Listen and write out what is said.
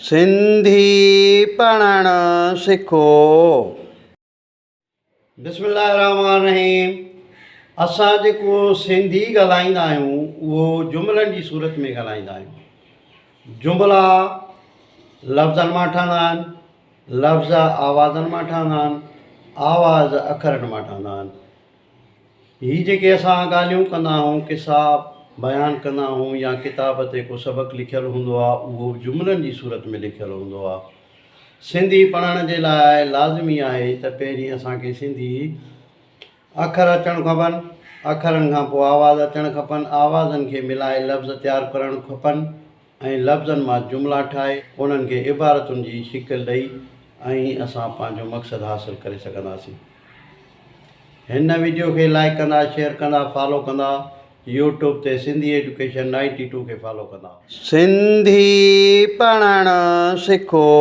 سنڌي پڙهڻ سکو. بسم الله الرحمٰن الرحيم اسان جيڪو سنڌي ڳالهائيندا آهيون اهو جملن جي صورت ۾ ڳالهائيندا آهيون جملا لفظن مان ٺهندا آهن لفظ آوازن مان ٺهندا آهن آواز اکرن مان ٺهندا آهن هي جيڪي اسان ڳالهيون ڪندا آهيون، قصا بيان ڪندا آهيون يا ڪتاب تي ڪو سبق لکيل هوندو آهي اهو به جملن جي صورت ۾ لکيل هوندو آهي. سنڌي پڙهڻ جي لاء لازمي آهي ته پهرين اسان کي سنڌي اکر اچڻ کپن، اکرن کان پوء آواز اچڻ کپن، آوازن کي ملائي لفظ تيار ڪرڻ کپن ۽ لفظن مان جملا ٺاهي انهن کي عبارتن جي شڪل ڏئي ۽ اسان پنهنجو مقصد حاصل ڪري سگهنداسين. هن وڊيو کي لائيڪ ڪندا شيئر ڪندا فالو ڪندا يوٽيوب تي سنڌي ايجوڪيشن نائنٽي ٽو کي فالو ڪندا. سنڌي پڙهڻ سکو.